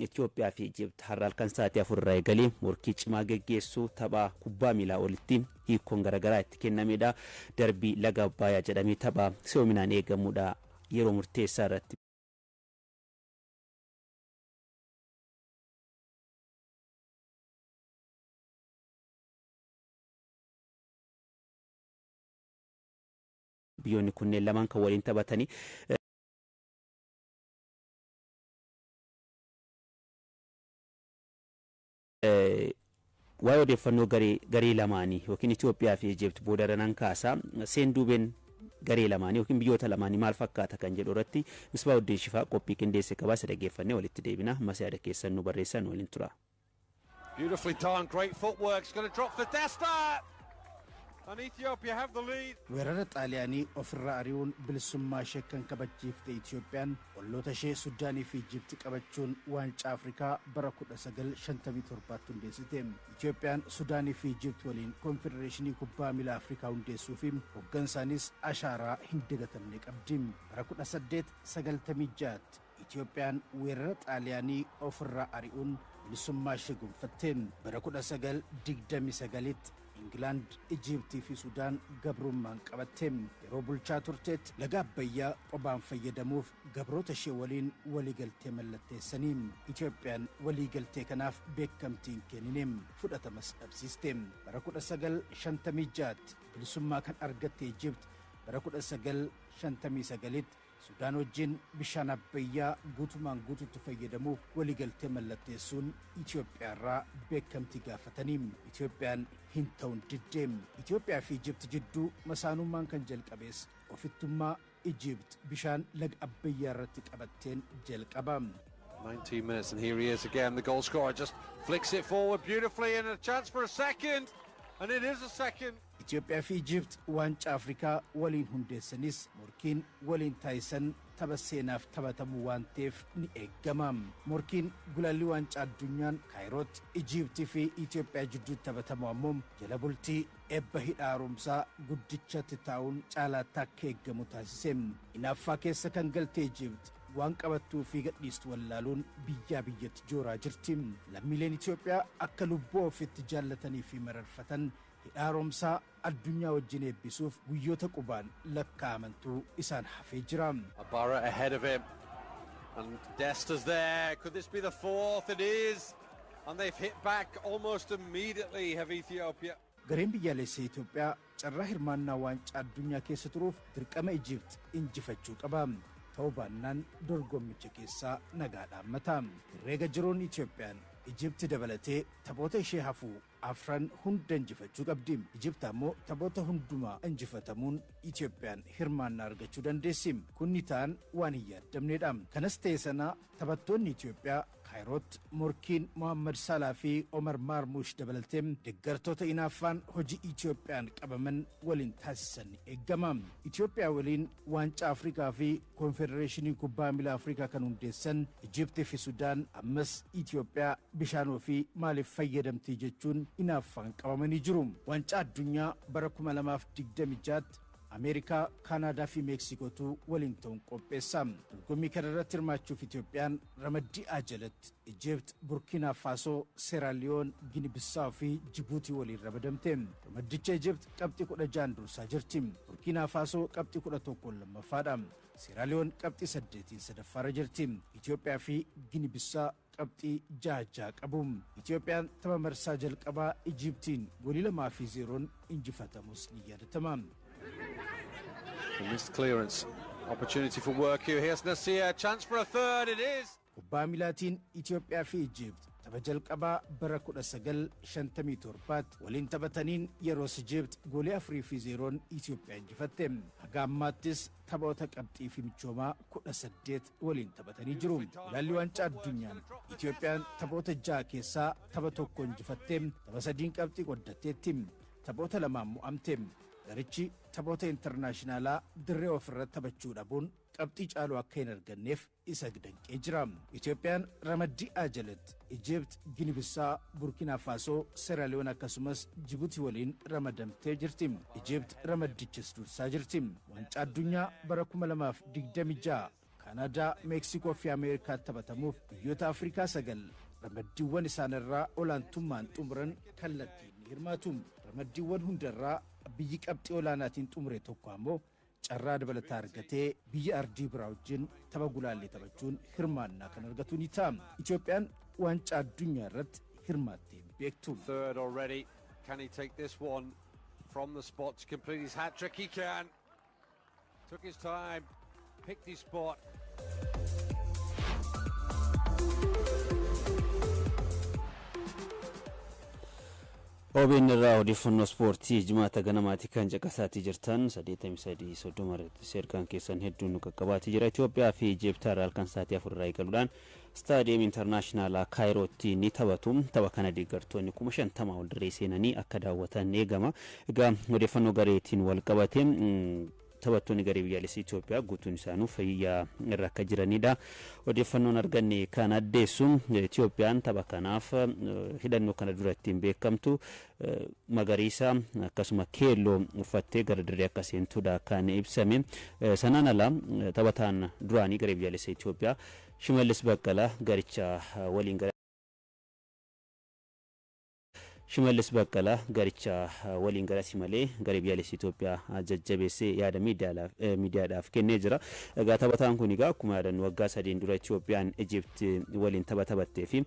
Itoophiyaa fi Ijipt har'a halkan sa'aatii 4 irraa eegalee morkii cimaa geggeessuu. Tapha kubbaa miilaa olitti hiikkoon garaagaraa itti kennamedha. Darbii laga Abbaayyaa jedhamee tapha si'oominaan eegamudha yeroo murteessaa irratti. Biyyoonni kunneen lamaan kan waliin taphatanii. Waa'ee odeeffannoo garee lamaanii yookiin Itoophiyaa fi Ijipt booda danan kaasa. Seenduubeen garee lamaanii yookiin biyyoota lamaanii maal fakkaata kan jedhu irratti Misbaa Uddin Shifaa qophii qindeesse qabaa. Isa dhaggeeffannee walitti deebina. Ammas yaada keessan nu barreessan, waliin tura. Beautifully done, great footwork. It's going to drop for Desta. And Ethiopia have the lead. Weerara Xaaliyaanii ofirraa ari'uun bilisummaa ishee kan kabachiifte Itiyoophiyaan olloota ishee Sudaanii fi Ijipti qabachuun Waancaa Afrikaa bara 1957 hundeessite. Itiyoophiyaan Sudaanii fi Ijipti waliin Koonfedereeshinii Kubbaa Miilaa Afrikaa hundeessuu fi hoggansaanis ashaaraa hin dagatamne qabdi. Bara 1896 Itiyoophiyaan weerara Xaaliyaanii ofirraa ari'uun bilisummaa ishee gonfatte. Bara 1929tti Ingilaand Ijiiptii fi Sudaan gabrummaan qabatte. Yeroo bulchaa turteetti laga Abbayyaa qobaan fayyadamuuf gabroota ishee waliin waliigaltee mallatteessanii. Itiyoophiyaan waliigaltee kanaaf beekamtii hin kennine, fudhatamas dhabsiiste. Bara 1956tti bilisummaa kan argatte Ijipt bara 1959tti Sudaan wajjin bishaan Abbayyaa guutumaan guututti fayyadamuuf waliigaltee mallatteessuun Itoophiyaarraa beekamtii gaafatanii, Itoophiyaan hin ta'uun diddee. Itoophiyaa fi Ijipt jidduu masaanummaan kan jalqabees ofittummaa Ijipt bishaan laga Abbayyaa irratti qabatteen jalqaba. 19 minutes and here he is again. The goal scorer just flicks it forward beautifully and a chance for a second. And it is a second. Itoophiyaa fi Ijipt Waancaa Afrikaa waliin hundeessanis morkiin waliin taasisan tapha seenaaf taphatamu waan ta'eef ni eeggama. Morkiin gulaalli Waancaa Addunyaan Kaayirootti Ijiiptii fi Itoophiyaa jidduutti taphatamu ammoo jala bultii eebba hidha haaromsaa guddichatti taa'uun caalaatti akka eeggamu taasise. Inaaffaa keessa kan galte Ijipt waan qabattuu fi gadhiistu wallaaluun biyyaa biyyatti jooraa jirti. Lammiileen Itoophiyaa akka lubbuu ofitti jaallatanii fi mararfatan hidha haaromsaa addunyaa wajjin eebbisuuf guyyoota qubaan lakkaa'amantuu isaan hafee jira. Abara ahead of him. And Desta's there. Could this be the fourth? It is. And they've hit back almost immediately, have Ethiopia. Gareen biyyaalessa Itoophiyaa carraa hirmaannaa Waancaa Addunyaa keessa turuuf dirqama Ijipt injifachuu qaba. Ta'uu baannaan dorgommicha keessaa nagaa dhaammata. Herreega jiruun Itoophiyaan Ijipti dabalatee taphoota ishee hafuu afran hunda injifachuu qabdi. Ijipti ammoo taphoota hundumaa injifatamuun Itoophiyaan hirmaannaa argachuu dandeessi. Kunni ta'an waan hin yaaddamnedha. Kanas ta'e sana taphattoonni Itoophiyaa Kaayirootti morkiin Mohammad Salaa fi Omar Maarmush dabalatee deeggartoota inaaffaan hojii Itoophiyaan qabaman waliin taasisan ni eeggama. Itoophiyaa waliin Waancaa Afrikaa fi Koonfedereeshinii Kubbaa Miilaa Afrikaa kan hundeessan Ijiptii fi Sudaan ammas Itoophiyaa bishaan ofii maaliif fayyadamtii jechuun inaaffaan qabamanii jiru. Waancaa Addunyaa bara 2026tti Ameerikaa, Kaanaadaa fi Meeksikootu waliin ta'uun qopheessa. Dorgommii kana irratti hirmaachuuf Itoophiyaan ramaddii A jalatti Ijipt, Burkiinaa Faasoo, Seeraaliyoon, Gini Bissaaw fi Jibuutii waliin ramadamte. Ramaddicha Ijipt qabxii 16n dursaa jirti. Burkiinaa Faasoo qabxii 11n lammaffaadha. Seeraaliyoon qabxii 8n sadaffaarra jirti. Itoophiyaa fi Gini Bissaa qabxii jaha jaha qabu. Itoophiyaan tapha marsaa jalqabaa Ijiptiin goolii 2 fi 0n injifatamus ni yaadatama. A missed clearance. Opportunity for Worku. Here's Nasir. Chance for a third. It is. Kubbaa miilaatiin Itoophiyaa fi Ijipt tapha jalqabaa bara 1957 waliin taphataniin yeroos Ijipt goolii 4 fi 0n Itoophiyaa injifatte. Haga ammaattis taphoota qabxii fi michoomaa 18 waliin taphatanii jiru. Gulaalli Waancaa Addunyaan Itoophiyaan taphoota ja'a keessaa tapha tokko injifatte, tapha sadiin qabxii qoddatteetti. Taphoota lamaan mo'amte. Garichi taphoota intarnaashinaalaa dirree ofirratti taphachuu dhabuun qabxii caaluu akka hin arganneef isa danqee jira. Itoophiyaan ramaddii A jalatti Ijipt, Ginibisaa, Burkina Faasoo, Seeraaliyoon akkasumas Jibuutii waliin ramadamtee jirti. Ijipt ramaddichas dursaa jirti. Waancaa Addunyaa bara 2026 Kaanaadaa, Meeksikoo fi Ameerikaatti taphatamuuf biyyoota Afrikaa 9 ramaddiiwwan isaanirraa olaantummaan xumuran kallattiin ni hirmaatu. Ramaddiiwwan hundarraa biyyi qabxii olaanaatiin xumure tokko ammoo carraa dabalataa argatee biyya ardii biraa wajjin tapha gulaallee taphachuun hirmaannaa kan argatu ni ta'a. Itoophiyaan waancaa addunyaa irratti hirmaattee hin beektu. Third already. Can he take this one from the spot to complete his hat trick? He can. Took his time, picked his spot. OBN irraa odeeffannoo ispoortii Jimaata ganamaati kan caqasaatii jirtan. 83 30 irratti ergaan keessan hedduun nu qaqqabaatii jira. Itoophiyaa fi Ijiptaa irraa halkan sa'aatii 4 irraa eegaluudhaan Istaadiyeem Intarnaashinaalaa Kaayirootti ni taphatu. Tapha kana deeggartoonni 50,000 ol dirree seenanii akka daawwatan eegama. Egaa odeeffannoo gareetiin wal qabate, taphattoonni garee biyyaalessaa Itoophiyaa guutuun isaanuu fayyaa irra akka jiranidha. Odeeffannoon arganne kan addeessu, Itoophiyaan tapha kanaaf hidhannoo kana dura ittiin beekamtu magariisa akkasuma keelloo uffattee gara dirree akka seentudha kan ibsame. Sanaan ala taphataan duraanii garee biyyaalessaa Itoophiyaa Shimallis Baqqalaa garicha waliin gara Shimallis Baqqalaa garicha waliin garasi malee garee biyyaalessaa Itoophiyaa jajjabeessee yaada miidiyaadhaaf kennee jira. Egaa taphataan kun egaa akkuma yaadannu waggaa 3n dura Itoophiyaan Ijipt waliin tapha taphattee fi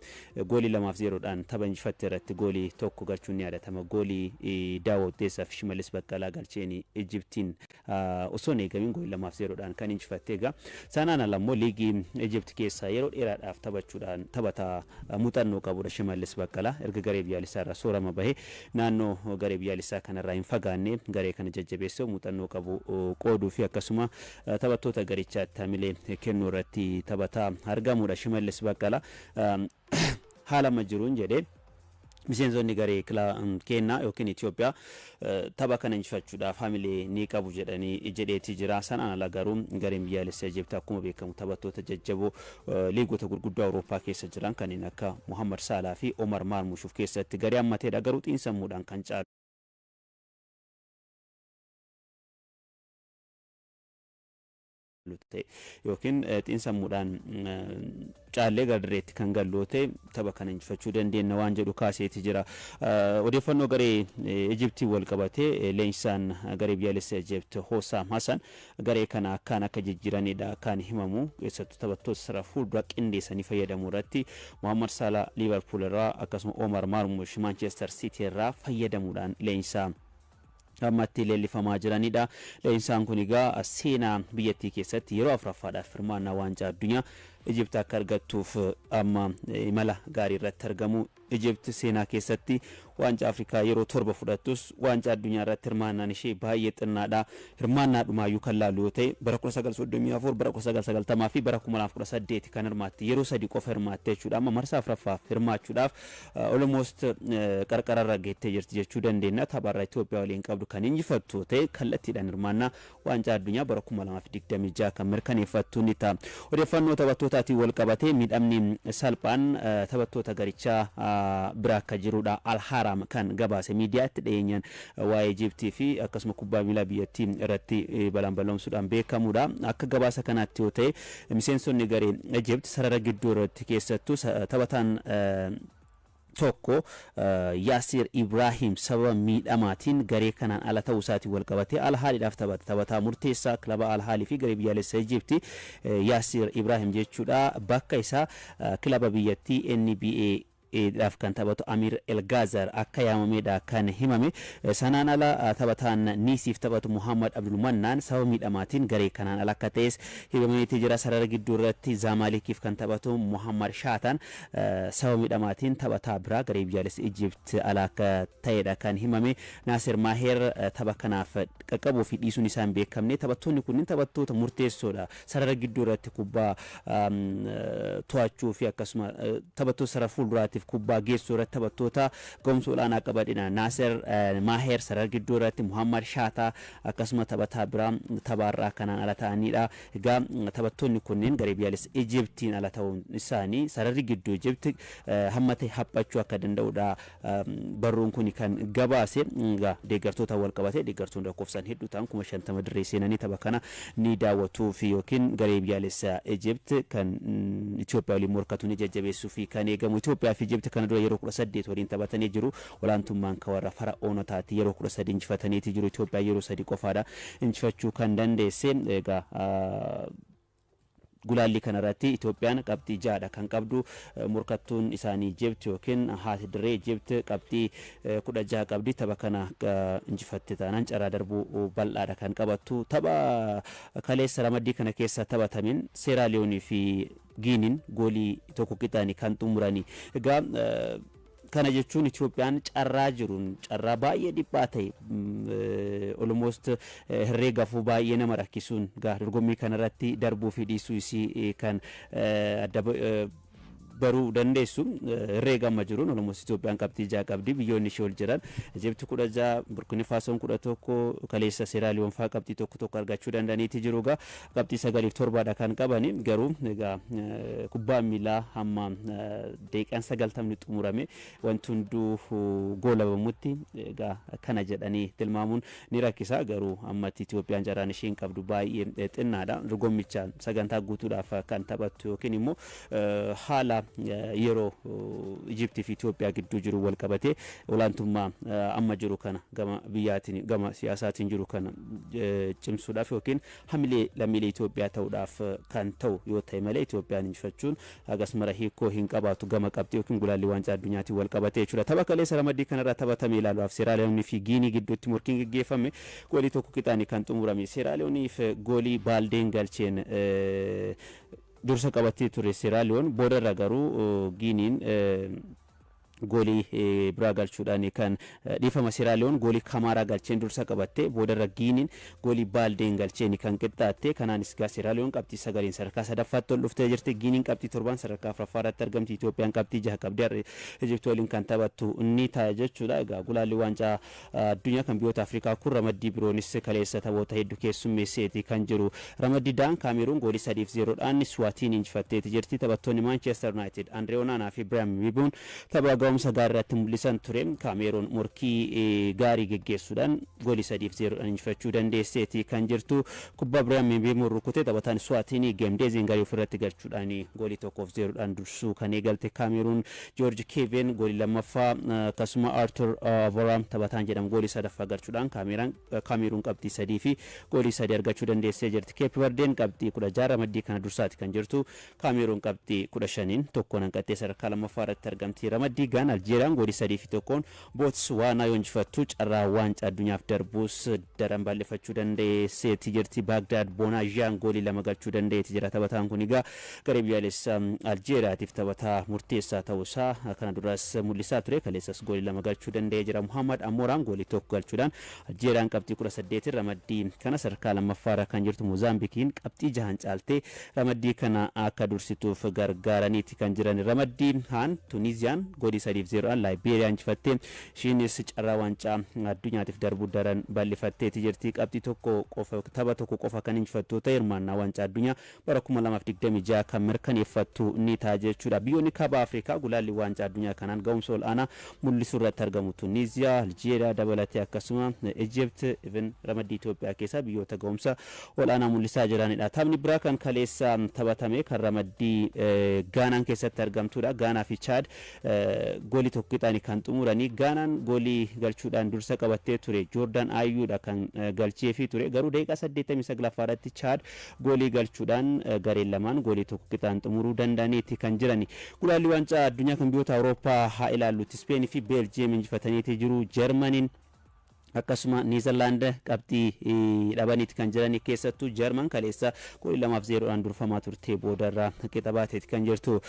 goolii 2-0dhaan tapha injifatte irratti goolii tokko galchuun ni yaadatama. Goolii Daawwa Utteessaa fi Shimallis Baqqalaa galcheen Ijiptiin osoo hin eegamin goolii 2-0dhaan kan injifatte. Egaa sanaan ala immoo liigii Ijipt keessaa yeroo dheeraadhaaf taphachuudhaan taphataa muuxannoo qabudha Shimallis Baqqalaa. Erga garee biyyaalessaa irraa soorama bahee naannoo garee biyyaalessaa kanarraa hin fagaanne, garee kana jajjabeessee muuxannoo qabu qooduu fi akkasuma taphattoota garichaatti hamilee kennuu irratti taphataa argamudha Shimallis Baqqalaa. Haala amma jiruun jedhee, miseensonni garee kennaa yookiin Itoophiyaa tapha kana injifachuudhaaf hamilee ni qabu jedhanii jedheeti jira. Sanaan ala garuu gareen biyyaalessaa Ijipti akkuma beekamu taphattoota jajjaboo liigota gurguddoo Awurooppaa keessa jiran kanneen akka Muhammad Saalaa fi Omar Marmush of keessatti garee hammateedha. Garuu xiinsammuudhaan kan caalu ta'e yookiin xiinsammuudhaan caallee gara dirreetti kan gallu ta'e tapha kana injifachuu dandeenya waan jedhu kaaseeti jira. Odeeffannoo garee Ijiptii wal qabatee, leenjisaan garee biyyaalessaa Ijipt Hosaam Hassan garee kana akkaan akka jijjiiranidha kan himamu. Keessattuu taphattoota sarara fuuldura qindeessanii fayyadamuu irratti Muhammad Salah Liverpool irraa akkasuma Omar Marmush Manchester City irraa fayyadamuudhaan leenjisaa ammatti leellifamaa jiranidha. Leenjisaan kun egaa seenaa biyyattii keessatti yeroo afuraffaadhaaf hirmaannaa waancaa addunyaa Ijipt akka argattuuf amma imala gaarii irratti argamu. Ijipt seenaa keessatti waancaa Afrikaa yeroo torba fudhattus waancaa addunyaa irratti hirmaannaan ishee baay'ee xinnaadha. Hirmaannaa dhumaayyuu kan laallu yoo ta'e, bara 1934, bara 1990 fi bara 2018 kan hirmaatte, yeroo sadi qofa hirmaatte jechuudha. Amma marsaa afuraffaaf hirmaachuudhaaf almost qarqararra geettee jirti jechuu dandeenya. Tapharra Itoophiyaa waliin qabdu kan injifattu ta'e kallattiidhaan hirmaannaa waancaa addunyaa bara 2026 kan mirkaneeffattu ni ta'a. Odeeffannoo taphattootaatiin wal qabatee, miidhamni salphaan taphattoota garichaa bira akka jirudha Alhaaraam kan gabaase. Miidiyaatti dhiyeenyaan waa'ee Ijiptii fi akkasuma kubbaa miilaa biyyattii irratti balaan bal'oomsuudhaan beekamudha. Akka gabaasa kanaatti yoo ta'e, miseensonni garee Ijipt sarara gidduu irratti keessattuu taphataan tokko Yaasir Ibrahim sababa miidhamaatiin garee kanaan ala ta'uu isaatiin wal qabatee Alhaaliidhaaf taphata. Taphataa murteessaa kilaba Alhaalii fi garee biyyaalessa Ijipti Yaasir Ibrahim jechuudha. Bakka isaa kilaba biyyattii NBA dhaaf kan taphatu Amir Elgaazar akka yaamamedha kan himame. Sanaan ala taphataan Niisiif taphatu Muhammad Abdulmannaan sababa miidhamaatiin garee kanaan ala akka ta'es himameetii jira. Sarara gidduu irratti Zaamaalikiif kan taphatu Muhammad Shaataan sababa miidhamaatiin taphataa biraa garee biyyaalessa Ijipt ala akka ta'edha kan himame. Naasir Maaher tapha kanaaf qaqqabuu fi dhiisuun isaa hin beekamne. Taphattoonni kunniin taphattoota murteessoodha. Sarara gidduu irratti kubbaa to'achuu fi akkasuma taphattoota sarara fuulduraatiif isaaniitiif kubbaa geessuu irratti taphattoota ga'umsa olaanaa qabanidha. Naaser Maaher sarara gidduu irratti, Muhammad Shaataa akkasuma taphataa biraa taphaarraa kanaan ala ta'anidha. Egaa taphattoonni kunneen garee biyyaalessa Ijiptiin ala ta'uun isaanii sararri gidduu Ijipti hamma ta'e haphachuu akka danda'udha barruun kun kan gabaase. Egaa deeggartoota wal qabate, deeggartoonni lakkoofsaan hedduu ta'an 50,000 dirree seenanii tapha kana ni daawwatuu fi yookiin garee biyyaalessa Ijipt kan Itoophiyaa waliin morkatu ni jajjabeessuu fi kan eegamu. Itoophiyaa fi Ijipt kana dura yeroo 18 waliin taphatanii jiru. Olaantummaan kan warra Fara'oonotaati. Yeroo 13 injifataniiti jiru. Itoophiyaa yeroo 3 qofaadha injifachuu kan dandeesse. Egaa gulaalli kanarratti Itoophiyaan qabxii 6dha kan qabdu. Morkattuun isaanii Ijipt yookiin haati dirree Ijipt qabxii 16 qabdi. Tapha kana injifatte taanaan carraa darbuu bal'aadha kan qabattu. Tapha kaleessa ramaddii kana keessa taphatameen Seeraaliyoonii fi Giiniin goolii 1 qixaanii kan xumurani. Egaa kana jechuun Itoophiyaan carraa jiruun carraa baay'ee dhiphaa ta'e, almost herreegafuu baay'ee nama rakkisuun, gaa dorgommii kanarratti darbuu fi dhiisuu isii kan adda baruu dandeessu. Herreega amma jiruun almost Itoophiyaan qabxii 6 qabdi. Biyyoonni ishee ol jiran Ijipti 16, Burkina Faasoon 11, kaleessa Seeraaliyoon fa'aa qabxii 1 1 argachuu danda'aniiti jiru. Egaa qabxii 9f 7dha kan qabani. Garuu egaa kubbaan miilaa hamma daqiiqaan 90ni xumurame wanti hunduu goolabamutti egaa kana jedhanii tilmaamuun ni rakkisa. Garuu ammatti Itoophiyaan carraan isheen qabdu baay'ee xinnaadha. Dorgommicha sagantaa guutuudhaaf kan taphattu yookiin immoo haala yeroo Ijiptii fi Itoophiyaa gidduu jiru wal qabatee olaantummaa amma jiru kana gama biyyaatiin, gama siyaasaatiin jiru kana cimsuudhaaf yookiin hamilee lammiilee Itoophiyaa ta'uudhaaf kan ta'u yoo ta'e malee, Itoophiyaan injifachuun hagas mara hiikoo hin qabaatu gama qabxii yookiin gulaalli waancaa addunyaatiin wal qabatee jechuudha. Tapha kaleessa ramaddii kanarraa taphatame ilaaluudhaaf Seeraaliyoonii fi Giinii gidduutti morkiin gaggeeffame goolii 1 qixaanii kan xumurame. Seeraaliyooniif goolii Baaldeen galcheen dursa qabattee ture Seeraaliyoon. Boodarra garuu Giiniin goolii biraa galchuudhaan kan dhiifama, Seeraaliyoon goolii Kamaaraa galcheen dursa qabatte. Boodarra Giiniin goolii Baaldeen galcheen kan qixxaatte. Kanaanis gaa Seeraaliyoon qabxii 9n sadarkaa sadaffaatti ol dhuftee jirti. Giiniin qabxii 7n sadarkaa afuraffaa irratti argamti. Itoophiyaan qabxii 6 qabdi. Ijiptii waliin kan taphattu ni ta'a jechuudha. Egaa gulaalli waancaa addunyaa kan biyyoota Afrikaa kun ramaddii biroonis kaleessa taphoota hedduu keessummeesseeti kan jiru. Ramaddii daan Kaameruun goolii 3-0dhaan Swaatiin injifatteeti jirti. Taphattoonni Maanchestar Yuunaayitid Andree Onaanaa fi Biraam Mibuun tapha ga'umsa gaarii irratti mul'isan ture. Kaameruun morkii gaarii geggeessuudhaan goolii 3-0dhaan injifachuu dandeesseeti kan jirtu. Kubbaa Biraam Mibuun rukute taphataan Swaatiin Geemdeeziin gaarii ofirratti galchuudhaan goolii 1-0dhaan dursuu kan eegalte Kaameruun. Joorji Keevin goolii lammaffaa, akkasuma Arthur Voram taphataan jedhamu goolii sadaffaa galchuudhaan Kaameruun qabxii 3 fi goolii 3 argachuu dandeessee jirti. Keep Verdeen qabxii 16 ramaddii kana dursaati kan jirtu. Kaameruun qabxii 15n tokkoon hanqattee sadarkaa lammaffaa irratti argamti. Ramaddii gaan Aljeeriyaan goolii 3-1n Bootswaanaa yoo injifattu carraa waancaa addunyaaf darbuus daran bal'ifachuu dandeesseeti jirti. Baagdaad Bonaajaan goolii 2 galchuu danda'eeti jira. Taphataan kun egaa garee biyyaalessa Aljeeriyaatiif taphataa murteessaa ta'uusaa kana duras mul'isaa ture. Kaleessas goolii 2 galchuu danda'ee jira. Muhammad Amooraan goolii 1 galchuudhaan Aljeeriyaan qabxii 18 ramaddii kana sadarkaa lammaffaarra kan jirtu Moozaambikiin qabxii 6n caaltee ramaddii kana akka dursituuf gargaaraniiti kan jiran. Ramaddii haan Tuuniziyaan goolii 3-0dhaan Laayibeeriyaa injifattee ishiinis carraa waancaa addunyaatiif darbuu daran bal'ifatteeti jirti. Qabxii 1 qofa, tapha 1 qofa kan injifattu ta'e hirmaannaa waancaa addunyaa bara 2026 kan mirkaneeffattu ni ta'a jechuudha. Biyyoonni kaaba Afrikaa gulaalli waancaa addunyaa kanaan ga'umsa ol'aanaa mul'isuu irratti argamu. Tuniiziyaa, Aljeeriyaa dabalatee akkasuma Ijipt, even ramaddii Itoophiyaa keessaa biyyoota ga'umsa ol'aanaa mul'isaa jiranidha. Taphni biraa kan kaleessa taphatame kan ramaddii Gaanaan keessatti argamtudha. Gaanaa fi Chaad goolii 1 qixaanii kan xumuranii. Gaanaan goolii galchuudhaan dursa qabattee ture. Joordaan Ayyuudha kan galcheefii ture. Garuu daqiiqaa 89ffaa irratti Chaad goolii galchuudhaan gareen lamaan goolii 1 qixaan xumuruu danda'aniiti kan jirani. Gulaalli waancaa addunyaa kan biyyoota Awurooppaa haa ilaallutti. Ispeenii fi Beeljiyeem injifataniiti jiru. Jarmaniin Akkasuma Niizerlaand qabxii dhabaniiti kan jiran. Keessattuu Jarman kaleessa goolii 2-0dhaan durfamaa turtee boodarraa qixa baateeti kan jirtu.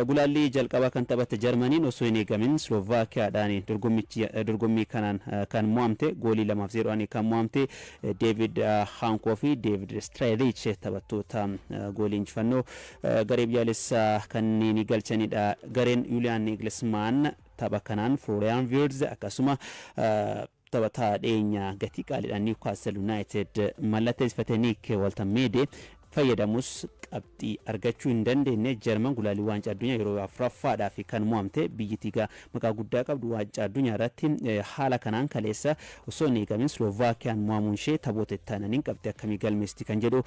Gulaallii jalqabaa kan taphatte Jarmaniin osoo hin eegamin Slovaakiyaadhaan dorgommii kanaan kan mo'amte, goolii 2-0dhaan kan mo'amte. Deevid Haankoo fi Deevid Straylich taphattoota goolii injifannoo garee biyyaalessaa kanneen galchanidha. Gareen Yuuliyaan Nagelsmaan tapha kanaan Florian Wirtz, akkasuma taphataa dhiyeenya gatii qaaliidhaan Newcastle United mallatteessifate Nick Woltemade fayyadamus qabxii argachuu hin dandeenye. Jarman gulaalii waancaa addunyaa yeroo afuraffaadhaaf kan mo'amte. Biyyittii egaa maqaa guddaa qabdu waancaa addunyaa irratti haala kanaan kaleessa osoo hin eegamin Slovaakiyaan mo'amuun ishee taphoota itti aananiin qabxii akkamii galmeessitti kan jedhu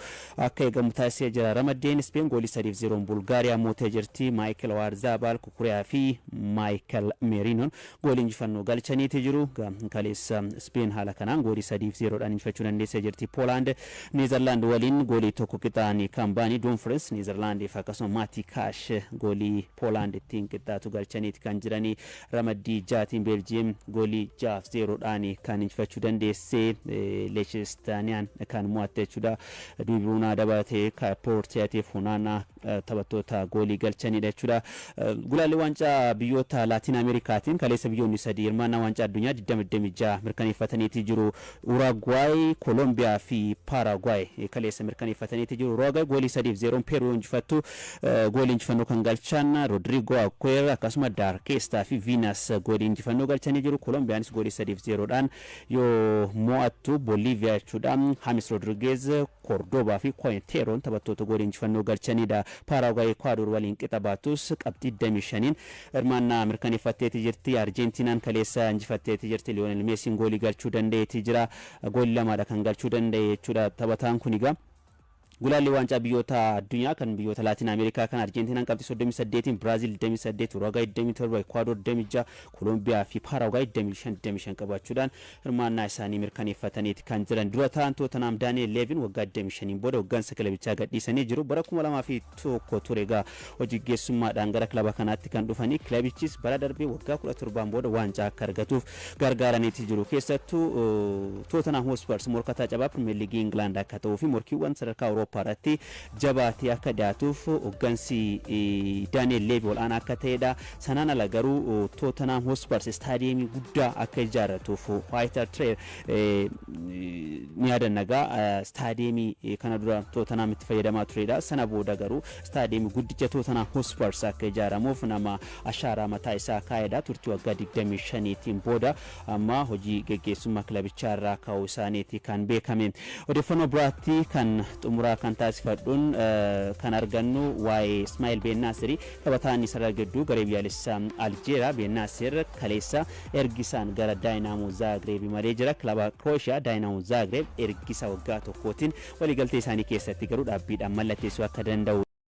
akka eegamu taasisee jira. Ramaddeen Speen goolii 3-0 Bulgaariyaa mootee jirti. Maayikil Oyarzabal, Kukuriyaa fi Maayikal Meeriinoon goolii injifannoo galchaniiti jiru. Kaleessa Speen haala kanaan goolii 3-0dhaan injifachuu dandeessee jirti. Poolaand Neezerlaand waliin goolii 1 qixaanii kan ba'anii, Dumfries Neezerlaandiif akkasuma Maati Kaash goolii Poolaand ittiin qixxaatu galchaniiti kan jiranii. Ramaddii jaatiin Beeljiyeem goolii 6-0dhaan kan injifachuu dandeessee, Leechestaaniyaan kan mo'atte jechuudha. Duubiruunaa dabalatee Poortiyaatiif Hunaanaa taphattoota goolii galchanidha jechuudha. Gulaalli waancaa biyyoota Laatiin Ameerikaatiin kaleessa biyyoonni sadii hirmaannaa waancaa addunyaa 2026 mirkaneeffataniiti jiru. Uraagwaay, Koolombiyaa fi Paaraagwaay kaleessa mirkaneeffataniiti jiru. Uraagwaay goolii 3-0n Peeruu injifattu. Goolii injifannoo kan galchan Rodrigo Aguirre, akkasuma Daarkeestaa fi Viinas goolii injifannoo galchanii jiru. Kolombiyaanis goolii 3-0dhaan yoo mo'attu Booliiviyaa jechuudha. Hamis Rodriguez, Kordobaa fi Koyenteeroon taphattoota goolii injifannoo galchanidha. Paaraagwaay Ekwaador waliin qixa baatus qabxii 25n hirmaannaa mirkaneeffatteeti jirti. Arjentiinaan kaleessa injifatteeti jirti. Liyoonel Meesiin goolii galchuu danda'eeti jira. Goolii lamaadha kan galchuu danda'e jechuudha taphataan kun egaa. Gulaalli waancaa biyyoota addunyaa kan biyyoota Laatiin Ameerikaa kan Arjentiinaan qabxii 38, Biraazil 28, Uruguay 27, Ekwaador 26, Koolombiyaa fi Paaraagwaay 25 25 qabaachuudhaan hirmaannaa isaanii mirkaneeffataniiti kan jiran. Dura ta'an Tootenaam Daani'el Leevin waggaa 25 booda hoggansa kilabichaa gadhiisanii jiru. Bara 2001 ture egaa hojii geessummaadhaan gara kilaba kanaatti kan dhufanii. Kilabichis bara darbee waggaa 17 booda waancaa akka argatuuf gargaaraniiti jiru. Keessattuu Tootenaam Hotspurs morkataa cabaa Pirimeer Liigii Ingilaand akka ta'uu fi morkiiwwan sadarkaa Awurooppaa irratti jabaatee akka dhiyaatuuf hoggansi Daani'el Leevi ol'aanaa akka ta'edha. Sanaan ala garuu Tootenaam Hotspurs istaadiyeemii guddaa akka ijaarratuuf, White Hart ni yaadanna egaa, istaadiyeemii kana dura Tootenaam itti fayyadamaa turedha. Sana booda garuu istaadiyeemii guddicha Tootenaam Hotspurs akka ijaaramuuf nama ashaaraa mataa isaa kaa'edha. Turtii waggaa 25tiin booda amma hojii geggeessummaa kilabichaa irraa ka'uu isaaniiti kan beekame. Odeeffannoo biraatti kan xumuraa kan taasifadhuun kan argannu waa'ee Ismaa'eel Beennaasiri, taphataan sarara gidduu garee biyyaalessaa Aljeeraa. Beennaasir kaleessa ergisaan gara Daayinamoo Zaagreeb malee jira. Kilaba Krooshiyaa Daayinamoo Zaagreeb ergisa waggaa tokkootiin waliigaltee isaanii keessatti garuu dhaabbiidhaan mallatteessuu akka danda'u.